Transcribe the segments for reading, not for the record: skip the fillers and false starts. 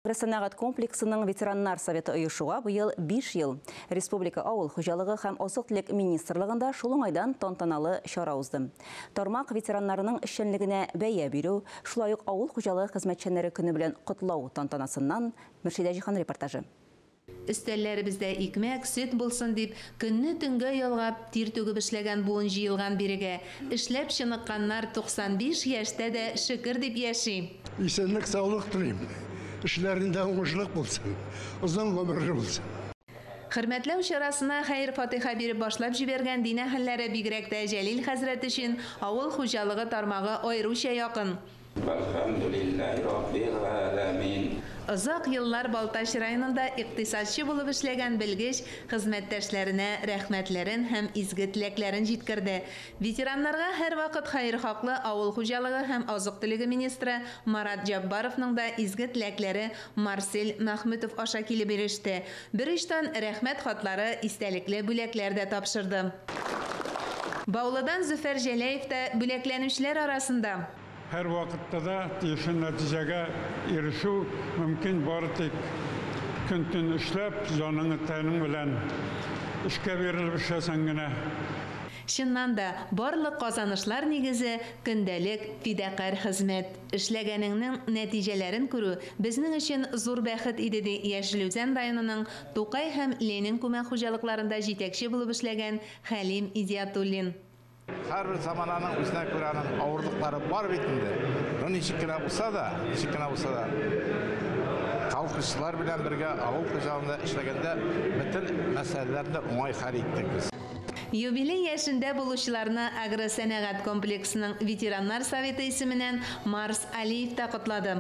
Агросәнәгать комплексының ветераннар советы оешуга быел 5 ел. Республика авыл хуҗалыгы һәм азык-төлек министрлыгында шул уңайдан тантаналы чара узды. Тармак ветераннарының эшчәнлегенә бәя бирү, шулай ук авыл хуҗалыгы хезмәтчәннәре көне белән котлау тантанасыннан Мөршидә Җиһан репортажы. Өстәлләребездә икмәк, сөт булсын дип, көнне төнгә ялгап, тир түгеп эшләгән буын җыелган бирегә. Эшләп чыныкканнар 95 яшьтә дә шөкер дип яши. Исәнлек, саулык телим. Эшләрендә уңышлык булсын, озын гомерле булсын. Хөрмәтләү чарасына хәер-фатыйха биреп башлап җибәргән дин әһелләре, бигрәк тә Җәлил хәзрәт өчен авыл хуҗалыгы тармагы аеруча якын. Вәлхәмдүлилләһи раббил галәмин. Озак еллар Балтач районында икътисадчы булып эшләгән белгеч хезмәттәшләренә рәхмәтләрен һәм изге теләкләрен җиткерде. Ветераннарга һәрвакыт хәерхаклы авыл хуҗалыгы һәм азык-төлеге министры Марат Җаббаровның да изге теләкләре Марсель Мәхмүтов аша килеп иреште. Берочтан Рәхмәт хатлары, истәлекле бүләкләр дә тапшырды. Баулыдан Зөфәр Җәләев тә бүләкләнүчеләр арасында. Һәрвакытта да тиешле нәтиҗәгә ирешү мөмкин бары тик көн-төн эшләп, җаныңы-тәнең белән эшкә бирелеп эшләсәң генә. Чыннан да, барлык казанышлар нигезе, көндәлек, фидакарь хезмәт. Эшләгәнеңнең нәтиҗәләрен күрү безнең өчен зур бәхет иде, ди Яшел Үзән районының Тукай һәм Ленин күмәк хуҗалыкларында җитәкче булып эшләгән Хәлим Идиатуллин. Һәрбер замананың үзенә күрә аның авырлыклары бар бит инде. Но ничек кенә булса да, ничек кенә булса да, колхозчылар белән бергә авыл хуҗалыгында эшләгәндә бөтен мәсьәләләрне уңай хәл иттек без. Юбилей яшендә булучыларны агросәнәгать комплексының ветераннар советы исеменнән Марс Алиев та котлады.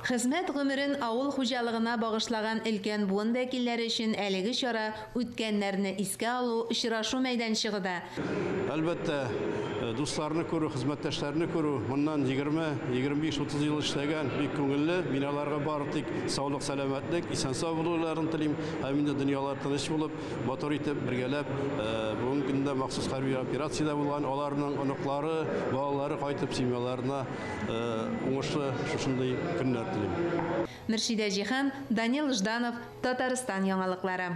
Хезмәт гомерен авыл хуҗалыгына багышлаган өлкән буын вәкилләре өчен әлеге чара үткәннәрне искә алу, очрашу мәйданчыгы да. Әлбәттә, дусларны күрү, хезмәттәшләрне күрү, моннан 20, 25, 30 ел эшләгән бик күңелле. Мин аларга бары тик саулык, сәламәтлек, исән-сау булуларын телим. Һәм инде дөньялар тыныч булып, матур итеп, бергәләп, бүгенге көндә махсус хәрби операциядә булган аларның оныклары, балалары кайтып семьяларына уңышлы шушындый көннәр телим. Мөршидә Җиһан, Данил Жданов, Татарстан яңалыклары.